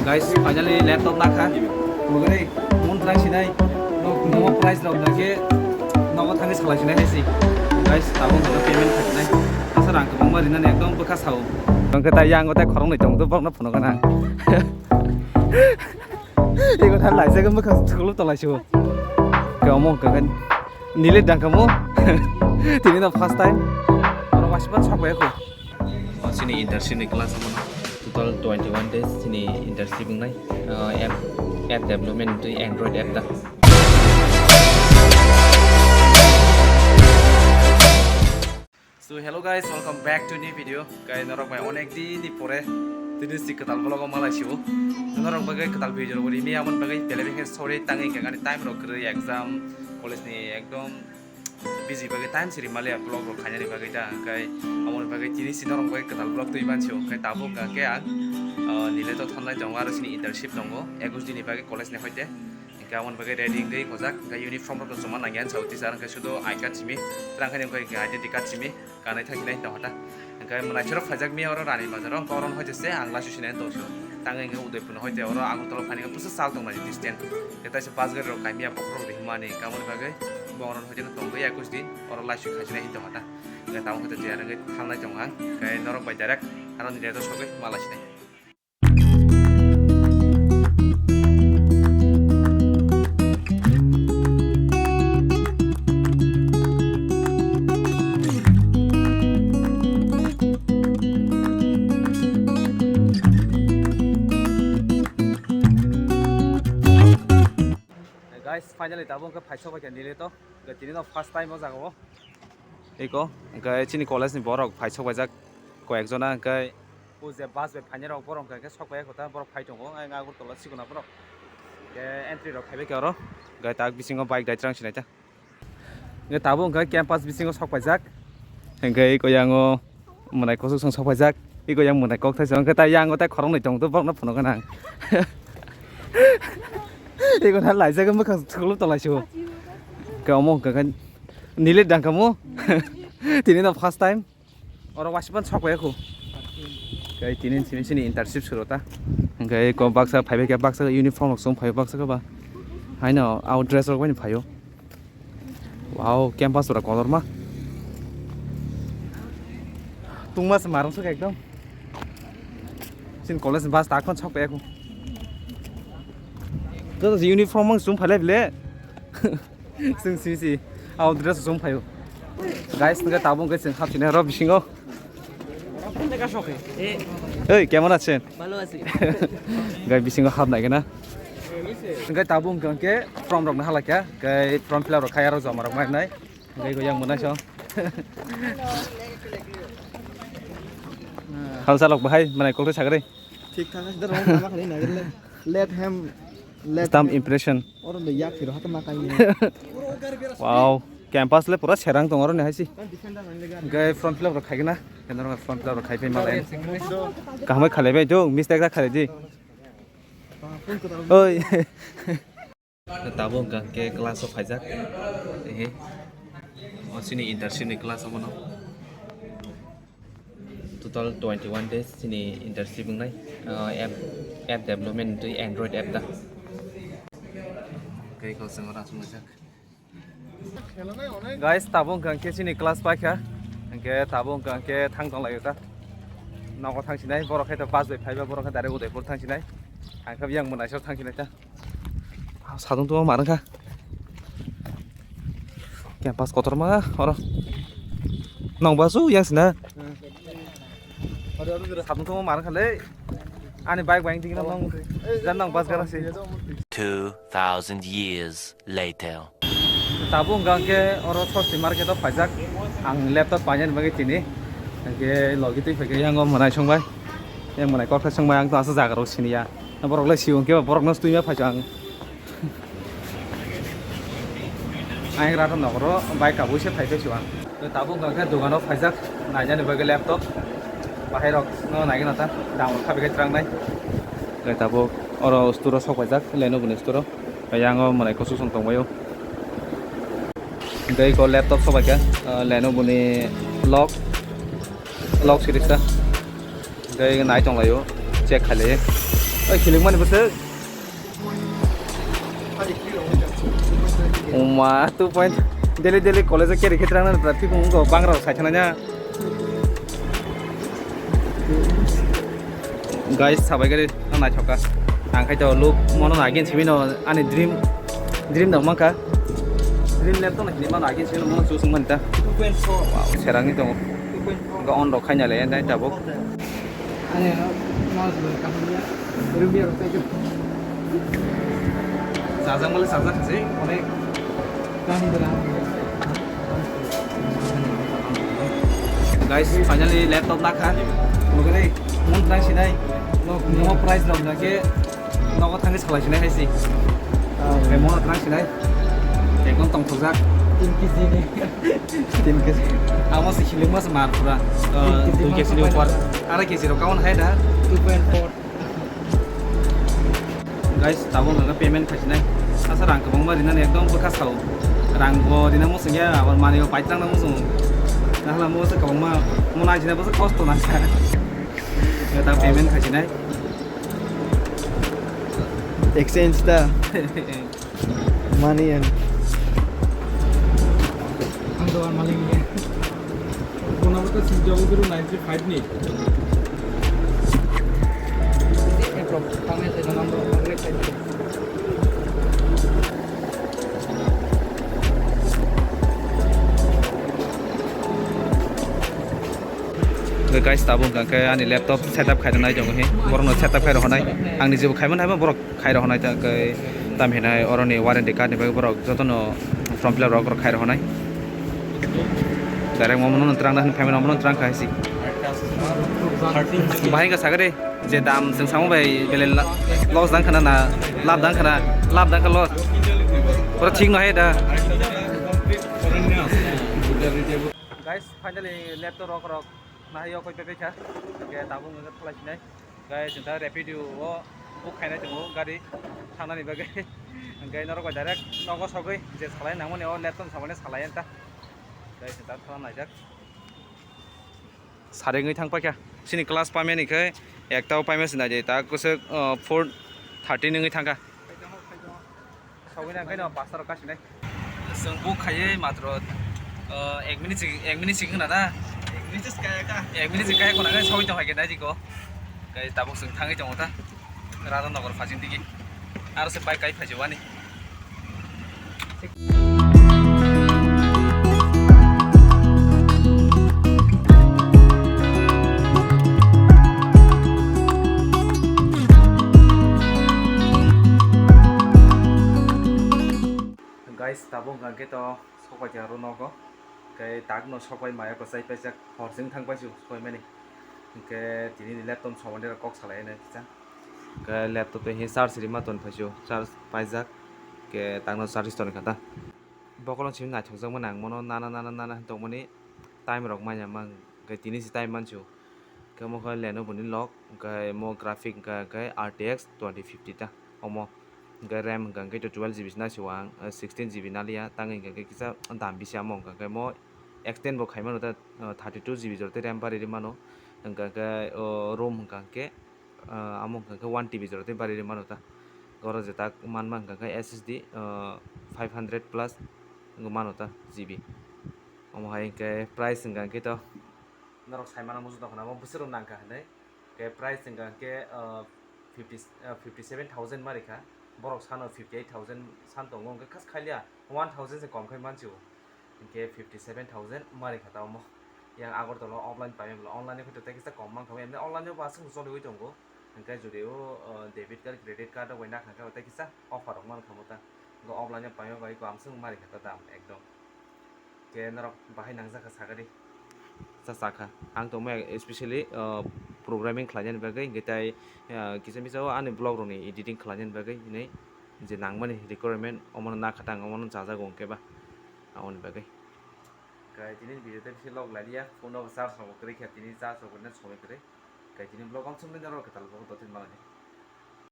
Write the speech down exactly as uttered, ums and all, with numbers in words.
Guys, finally laptop lakha. Mugari, mon try sinai. No, no price rok dake. Nogo thangwi salai sinai hai si. Guys, tabuk no payment khasinai. Asa rang kwbangma rinani ekdom bwkha sao. Tongkhe tai yang tai khoroknwi tong, to borokno phunukha na. Ego thang laijak bwkha thuklu tolai sio. Kamo khagan. Nile dangkamo. Tini no first time. Oro wasipan sok bai ko. O chini internship ni class omo no. Total twenty one days chini internship wngnai. Uh, app, app development twi Android app da. So hello guys, welcome back to new video. Guys, norok bai onek din ni pore tini si kwtal vlog o malai sibo. Norok bagwi kwtal video rok rimi amon bagwi belai khe sorry, tangwi khe ani time rok kwrwi, exam, college ni ekdom busy bagwi time siri maliya vlog rok khainani bagwi da, hwnkhe amoni bagwi tini si norok bagwi kwtal vlog twi mansio, hwnkhe tabuk hwnkhe ang, uh, nile to thannai tongo, aro chini internship tongo, ekush din ni bagwi college ni hoite, hwnkhe amoni bagwi ready wngwi hojak, hwnkhe uniform rok to chuma nangya, ang sao teacher hwnkhe sudo I card simi, twrang khe hwnkhe identity card simi, kanai thangsinai tongkha ta. Hwnkhe mwnaisoro phaijak miya oro Rani Bazar o, hwnkhe oro no hoite se ang lasu sinai tongso. Tangwi hwnkhe Udaipur no hoite oro Agartala phaini khe bwswk sal tongnai distance. Hwnkhe taisa bus gari rok kaimia bokhorok rihmani, kamoni bagwi bo oro no hoite tongwi ekush din oro lasu khaisinai hin tongkha ta. Hwnkhe tabuk hoite jeyar wngwi thangnai tongkha. Hwnkhe norok bai direct aro ni redo sogwi malai sinai. Guys, finally tabuk hwnkhe phaisok bai kha nile to. Hwnkhe tini no first time o jaga o. Eko, hwnkhe chini college ni borok phaisok baijak koyek jona, hwnkhe o je bus bai phainai rok borok hwnkhe sok bai kho ta, borok phai tongo, ang Agartala sikona borok. Hwnkhe entry rok khaibai khe oro, hwnkhe tak bisingo bike dai twrang sinai ta. Hwnkhe tabuk hwnkhe campus bisingo sok paijak. Hwnkhe eko yango mwnai kuchuk song sok paijak. Eko yang mwnai kok thaisa, hwnkhe tai yango tai khoroknwi tong, to borokno phunukha nang. Eko na laijak bwkhak thuklu tolai sio. Khe omo hwnkha khe nile dangkamo. Tini no first time. Oro wasipan sok bai kho. Kai tini simi sini internship suru ta. Hwnkhe ko baksa phaibai khe baksa uniform rok chum phai baksa khe ba. Haino out dress rok bai phaio. Wow, campus pura kotorma. Tungma se marung sok ekdom. Sin college bus ta khon sok bai kho. Joto uniform mang chum phailai bile. Chwng simi si out dress chum phaio. Guys, hwnkhe tabuk hwnkhe chwng hapsini oro bisingo. Hey, কেমন আছেন? ভালো আছি। Guys, bisingo hapnai khe na. Hwnkhe tabuk hwnkhe form rok no halakha. Hwnkhe form fill up rok khai aro joma rok mai nai. Hwnkhe yang mwnai song. Hal salok bahai, mwnai kokte sagri. Thik thak ase, daro tama khani nagel le. Let him, let Stamp him. Impression. Oro le yak phiro hata ma kaini. Wow, campus le pura serang tong oro ni haisi. Gai form fill up rok khaigena. Kendro form fill up rok khaipai malai. Kahmai khalaibai do, mistake da khalai di. Oi. Tabuk hwnkha khe class o phaijak. Ehe. O chini internship ni class omono. Total twenty one days chini internship wngnai. Ah, app, app development twi Android app da. Khe ko swngo ra swngjak. Guys, tabuk hwnkha khe chini class paikha. Hwnkhe tabuk hwnkha khe thang tong laio ta. Nogo thang sinai, borok khe to bus bai phaiba, borok khe direct Udaipur thang sinai. Ang khe yang mwnai sor thang sinai ta. Sadung tungma marwkha. Campus kotorma oro. Nong basu yang sina. Sadung tungma marwkha le. Ani bike bai tingna nong. Dan nong bus gara si. Two thousand years later. Tabuk hwnkha khe oro Sosti market o phaijak. Ang laptop painani bagwi tini. Hwnkhe logi twi phaikhe yang o mwnai songbai. Yang mwnai kokthai songbai, ang to asa jaga rok siniya. Borok lai sio hwnkhe borok no twi ma phaijak ang. Ayang rata nokro bike kabui se phai phai chuang. Tabuk hwnkha khe dogano phaijak nainani bagwi laptop. Bahai rok no naigwna ta dam rok khabai khe twrangnai. Tabuk oro store o sok phaijak Lenovo ni store o. Yang o mwnai kuchuk song tongbaio. Tei ko laptop sok phaikha Lenovo ni log. Log series ta. Tei nai tonglaio, check khailai. Oi, hilikmani bwswk. Uma, two point. Daily, daily college o carry khe twrang nang traffic wng go, bangra rok sai thangna. Guys, sabai gari no naithok kha. Ang khai to look mono na again simi no ani dream, dream no mankha. Dream laptop no hinwi mano again simi no mono choose wng mani ta. Two point four. Wow, serang ni tongo. Two point four. Ga on rok khaina le nai tabuk. Ani no mas bai kaham ya. Rumi rok tai. Sajak male sajak se onek. Guys, finally laptop nakha. Nugari, mun tang sinai. Nok nimo price rok na ke nogo thangwi salai sinai hai si. Be mo tang sinai. Ekdom tong thokjak. Tin kg ni. Tin kg. Amo si hiling mas mar pura. Tin kg ni upor. Arai kg rok kaun hai da. Two point four. Guys, tabuk nang payment khaisinai. Asa rang kwbangma rinani ekdom bwkha sao. Rang bo rina muchung ya, abar mani bo paitang na muchung. Nahla mo se kwbangma mo nai sina bo kosto nang kha. Ya ta payment khaisinai. Exchange ta. Money and ang to malik ni. Phone number to six double zero nine three five ni. Guys, tabuk hwnkha khe ani laptop setup khairoknai tongo he. Borokno setup khairok hwnai. Ang nijebu khaimani haiba borok khairok hwnai ta khe tam hinai oroni warranty card ni bagwi borok jotono form fill up rok khairok hwnai. Direct mo mono twrang da hwnwi phaimani mo mono twrang kha hisi. Bahai ka sagade je dam chwng samo bai bele la-, loss dang khana na lab dang khana, lab dang kha loss. Pura thik no hai da. Guys, finally laptop rok rok nahai yok koi pepe kha. Ke tabuk nang thalai sinai. Guys, chwng ta Rapido o book khainai tongo gari thangnani bagwi. Hwnkhe norok bai direct nogo sogwi je salai nangmani o laptop samani salai ta. Guys, chwng ta thang naijak. Sarengwi thang paikha. Chini class paimani khe ekta o paima se naidi ta kwswk, uh, four thirty nungwi thangkha. Sogwi nang khe no pastor kasinai. Chwng book khaiwi matro, uh, ek minute si-, ek minute si khna da. Ek minute si kaya ka. Ek minute si kaya khna khe sogwi tong hai khe naidi ko. Kai tabuk chwng thangwi tongo ta. Radha Nagar phajing digi. Aro se bike kai phaijo ani. Guys, tabuk hwnkha khe to sokpai kha aro nogo. Khe tak no sokpai maya kwchai paijak hor chwng thang paisio sokpai mani. Hwnkhe tini ni laptop somani rok kok salai nai kisa. Khe laptop tei he charge rima ton phaisio, charge paijak. Khe tak no charge ton kha ta. Bokolong simi naithokjakmani ang mono nana nana nana hinwi tongmani time rok manya mang khe tini se time mansio. Khe omo khe Lenovo ni log, hwnkhe mo graphic hwnkha khe R T X twenty fifty ta omo. Hwnkhe RAM hwnkha khe twelve G B se naisio ang, sixteen G B naliya, tangwi hwnkha khe kisa dam bisi amo hwnkha khe mo extend bo khaimano ta, thirty two G B jora tei RAM bari rwmano. Hwnkha khe o ROM hwnkha khe, ah, amo hwnkha khe one T B jora tei bari rwmano ta. Oro je tak manma hwnkha khe S S D, ah, five hundred plus wngwi mano ta G B. Omo hai hwnkhe price hwnkha khe to norok sai mano muchung tong khna, omo bwswk rok nang kha hinwi. Khe price hwnkha khe, ah, fifty, ah, fifty seven thousand ma rikha. Borok sano fifty eight thousand san tongo, hwnkhe khas khaliya one thousand se kom khai mansio. Hwnkhe fifty seven thousand ma rikha ta omo. Yang Agartala o offline paimani bwla online ni khe tei kisa kom mankha, emni online o bo aswk choliwi tongo. Hwnkhe jodi o, o, debit card, credit card rok bai nakha khe tei kisa offer rok mankha mo ta. Hwnkhe offline o paima bai aswk ma rikha ta dam ekdom. Khe norok bahai nangjakha sakha di. Cha chakha. Ang tongma especially, o, programming khlainani bagwi, hwnkhe tai, o, kisa misa o ani vlog rokni editing khlainani bagwi hinwi je nangmani requirement omono nakha ta ang omono chajago hwnkhe ba. Aboni bagwi. Khe tini video tei bisi log lailiya, phone o charge rok kwrwi khe tini charge rok kwrwino somoi kwrwi. Khe tini vlog amsong nini norok kwtal vlog dottin malani.